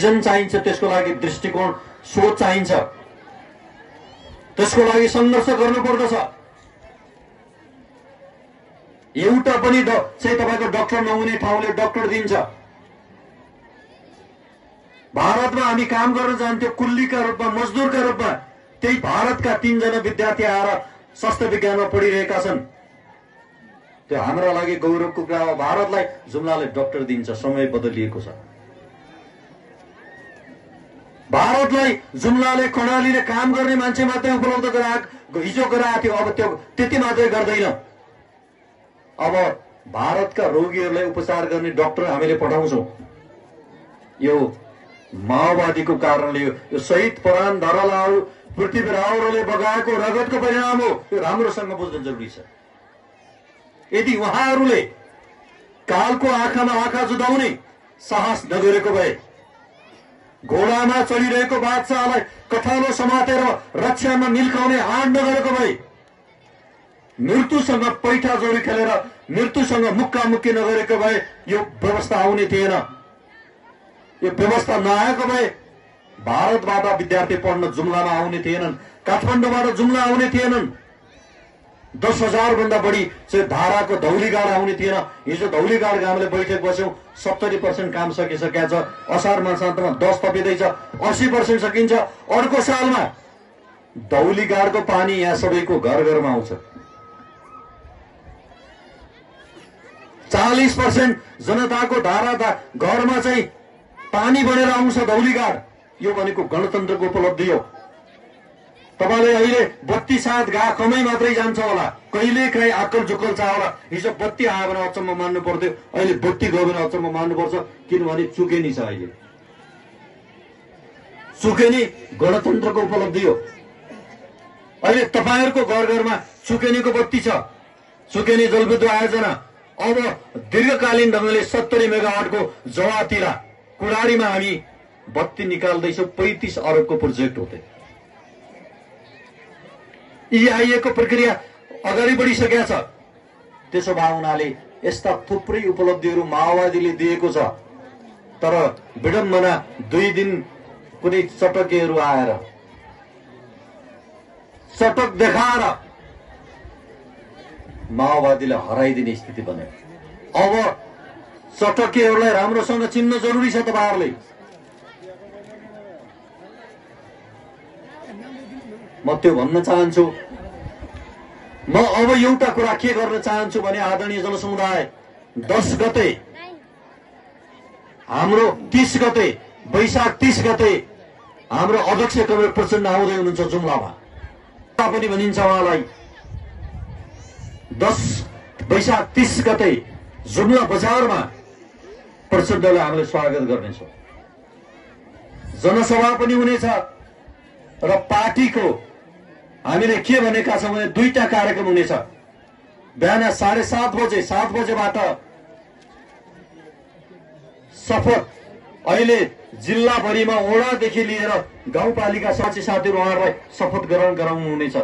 Vision चाहिन्छ, त्यसको लागि दृष्टिकोण सोच चाहिन्छ, त्यसको लागि सङ्घर्ष गर्नुपर्दछ। एउटा पनि चाहिँ तपाईको डाक्टर नहुने ठाउँले डाक्टर दिन्छ। भारतमा हामी काम गर्न जान्थ्यौं कुल्लीका रूपमा, मजदुरका रूपमा। त्यही भारतका 3 जना विद्यार्थी आएर स्वास्थ्य विज्ञानमा पढिरहेका छन्। त्यो हाम्रो लागि गौरवको कुरा हो। भारतलाई जुम्लाले डाक्टर दिन्छ। समय बदलिएको छ। भारतलाई जुम्लाले कर्णालीले काम गर्ने मान्छे मात्रै उपलब्ध हिजो गराएको थियो, अब त्यो त्यति मात्रै गर्दैन। अब भारतका रोगीहरूलाई उपचार गर्ने डाक्टर हामीले पठाउँछौं। यो माओवादीको कारणले, यो शहीद परान धरलाल पृथ्वी रावलले बगाएको रगतको परिणाम हो। यो राम्रोसँग बुझ्न जरुरी छ। यदि उहाँहरूले कालको आँखामा आँखा जुदाउने साहस नगरेको भए, घोडामा चढिरहेको बादशाहलाई कठालो समातेर रक्षामा मिल्काउने आँट नगरेको भए, मृत्युसँग पैठा जोडी खेलेर मृत्युसँग मुक्कामुक्की नगरेको भए यो व्यवस्था आउने थिएन। यो व्यवस्था नआएको भए भारतबाट विद्यार्थी पढ्न जुम्लामा आउने थिएनन्, काठमाडौँबाट जुम्ला आउने थिएनन्। 10,000 भन्दा बढी चाहिँ धाराको धौलीगाड आउने थिएन। हिजो धौलीगाड हामीले बैठक बस्यौं, 70% काम सकिसकेको छ। असार मासान्तमा 10 थपिँदैछ, 80% सकिन्छ। अर्को सालमा धौलीगाडको पानी यहाँ सबैको घर घरमा आउँछ। 40% जनताको धारा घरमा चाहिँ पानी बनेर आउँछ धौलीगाड। यो भनेको गणतन्त्रको उपलब्धि हो। तपाईले अहिले बत्ती साथ गा कमै मात्रै जान्छ होला, कहिले काहीँ आकल झुकल छ होला। हिजो बत्ती आयो भने अचम्म मान्नु पर्थ्यो, अहिले बत्ती गयो भने अचम्म मान्नुपर्छ, किनभने चुकेनी छ। अहिले चुकेनी गणतन्त्रको उपलब्धि हो। अहिले तपाईहरुको घर घरमा चुकेनीको बत्ती छ, चुकेनी जलविद्युत आयोजना। अब दीर्घकालीन ढंगले 70 मेगावाटको जवातिरा कुडारीमा हामी बत्ती निकाल्दैछौं। 35 अरबको प्रोजेक्ट हो। ईआईएको प्रक्रिया अगाडि बढिसकेको छ। त्यसो भए हुनाले यस्ता थुप्रै उपलब्धिहरू माओवादीले दिएको छ। तर विडम्बना 2 दिन कुनै चटकेहरू आएर चटक देखाएर माओवादीलाई हराइदिने स्थिति बन्यो। अब चटकेहरूलाई राम्रोसँग चिन्न जरुरी छ। तपाईहरुले म त्यो भन्न चाहन्छु। म अब एउटा कुरा के गर्न चाहन्छु भने आदरणीय जनसमुदाय, 10 गते हाम्रो 30 गते वैशाख 30 गते हाम्रो अध्यक्ष कमरेड प्रचण्ड आउँदै हुनुहुन्छ जुम्लामा। पनि भनिन्छ उहाँलाई 10 वैशाख 30 गते जुम्ला बजारमा प्रचण्डलाई हामीले स्वागत गर्नेछौं। जनसभा पनि हुनेछ र पार्टीको हामीले के भनेका छौं भने 2टा कार्यक्रम हुनेछ। बिहान 7:30 बजे 7 बजेबाट शपथ, अहिले जिल्लाभरिमा वडादेखि लिएर गाउँपालिका साथीहरू उहाँहरूलाई शपथ ग्रहण गराउनु हुनेछ।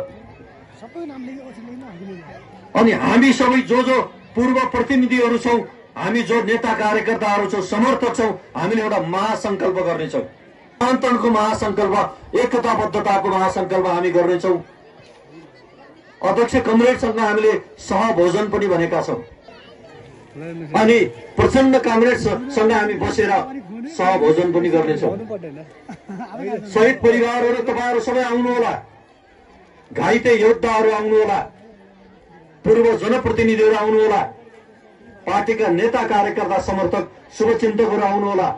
अनि हामी सबै जो पूर्व प्रतिनिधिहरू छौं, हामी जो नेता कार्यकर्ताहरू छौं, समर्थक छौं, हामीले एउटा महासंकल्प गर्नेछौं। आन्तरणको महासंकल्प, एकताबद्धताको महासंकल्प हामी गर्नेछौं। अध्यक्ष कमरेडसँग हामीले सहभोजन पनि भनेका छौं। अनि प्रचण्ड कांग्रेससँग हामी बसेर सहभोजन पनि गर्नेछौं। शहीद परिवारहरू तपाईहरु सबै आउनु होला, घाइते योद्धाहरू आउनु होला, पूर्व जनप्रतिनिधिहरू आउनु होला, पार्टीका नेता कार्यकर्ता समर्थक शुभचिन्तकहरू आउनु होला।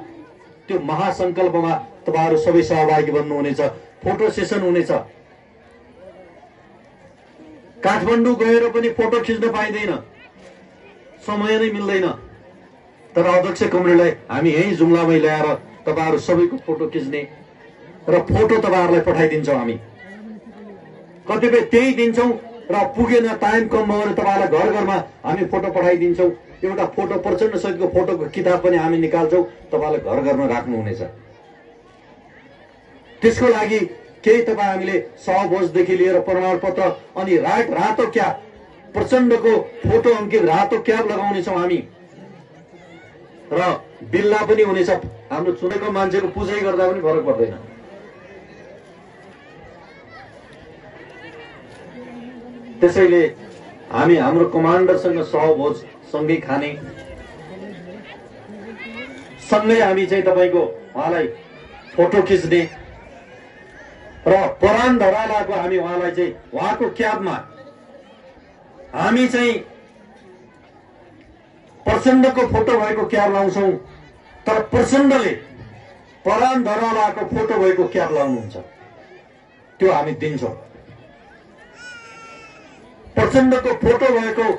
त्यो महासंकल्पमा तपाईहरु सबै सहभागी बन्नुहुनेछ। फोटो सेसन हुनेछ। काठमाडौँ गएर पनि फोटो खिच्न पाइँदैन, समय नै मिल्दैन। तर अध्यक्ष कमरेडलाई हामी यही जुम्लामै ल्याएर तपाईहरु सबैको फोटो खिच्ने र फोटो तपाईहरुलाई पठाइदिन्छौं। हामी कतिपय त्यही दिन्छौं र पुगेन, टाइम कम भयो भने तपाईहरुलाई घर घरमा हामी फोटो पठाइदिन्छौं। एउटा फोटो प्रचण्ड सहितको फोटोको किताब पनि हामी निकाल्छौं, तपाईहरुलाई घर घरमा राख्नुहुनेछ। त्यसको लागि केही तपाईं हामीले सहभोजदेखि लिएर प्रमाणपत्र अनि रातो क्याप, प्रचण्डको फोटो अंकित रातो क्याप लगाउने छौं हामी। र बिल्ला पनि हुनेछ। हाम्रो चुनेको मान्छेको पुजै गर्दा पनि फरक पर्दैन। त्यसैले हामी हाम्रो कमान्डरसँग सहभोज सँगै खाने, सँगै हामी चाहिँ तपाईको उहाँलाई फोटो खिच्ने र परान धरालाको हामी उहाँलाई चाहिँ उहाँको क्याबमा हामी चाहिँ प्रचण्डको फोटो भएको क्याब लाउँछौँ, तर प्रचण्डले परान धरालाको फोटो भएको क्याब लाउनुहुन्छ, त्यो हामी दिन्छौँ। प्रचण्डको फोटो भएको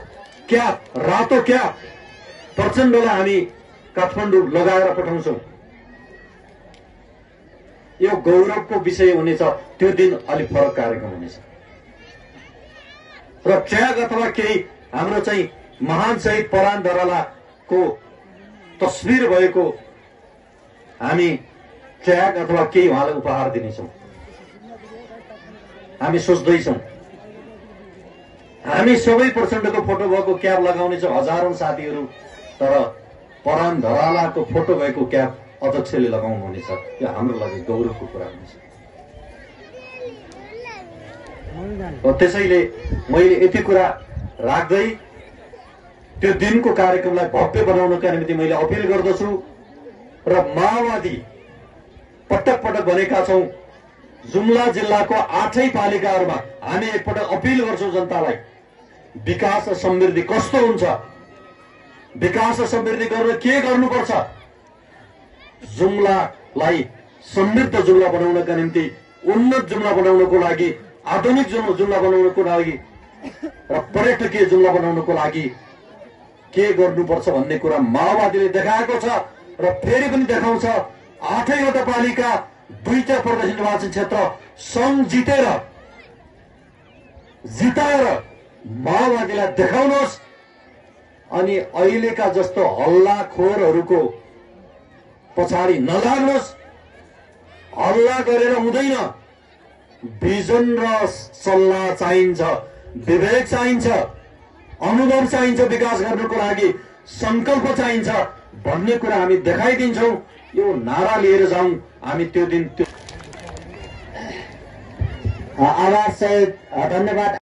क्याब, रातो क्याब प्रचण्डलाई हामी काठमाडौँ लगाएर पठाउँछौँ। यो गौरवको विषय हुनेछ। त्यो दिन अलिक फरक कार्यक्रम हुनेछ र ट्याग अथवा केही हाम्रो चाहिँ महान शहीद परान धरालाको तस्बिर भएको हामी ट्याग अथवा केही उहाँलाई उपहार दिनेछौँ। हामी सोच्दैछौँ हामी सबै प्रचण्डको फोटो भएको क्याब लगाउनेछौँ, हजारौं साथीहरू, तर परान धरालाको फोटो भएको क्याब अध्यक्षले लगाउनु हुनेछ। यो हाम्रो लागि गौरवको कुरा हुनेछ। त्यसैले मैले यति कुरा राख्दै त्यो दिनको कार्यक्रमलाई भव्य बनाउनका निम्ति मैले अपिल गर्दछु र माओवादी पटक पटक भनेका छौं, जुम्ला जिल्लाको 8 पालिकाहरूमा हामी एकपटक अपिल गर्छौं जनतालाई, विकास र समृद्धि कस्तो हुन्छ, विकास र समृद्धि गर्न के गर्नुपर्छ, जुम्लालाई समृद्ध जुम्ला बनाउनका निम्ति, उन्नत जुम्ला बनाउनको लागि, आधुनिक जुम्ला बनाउनको लागि र पर्यटकीय जुम्ला बनाउनको लागि के गर्नुपर्छ भन्ने कुरा माओवादीले देखाएको छ र फेरि पनि देखाउँछ। 8वटा पालिका, 2टा प्रदेश निर्वाचन क्षेत्र संघ जिताएर माओवादीलाई देखाउनुहोस् अनि अहिलेका जस्तो हल्लाखोरहरूको पछाडि नलाग्नुहोस्। हल्ला गरेर हुँदैन, भिजन र सल्लाह चाहिन्छ, विवेक चाहिन्छ, अनुभव चाहिन्छ, विकास गर्नको लागि संकल्प चाहिन्छ भन्ने कुरा हामी देखाइदिन्छौं। यो नारा लिएर जाउँ हामी त्यो दिन। त्यो आवाज सहित धन्यवाद।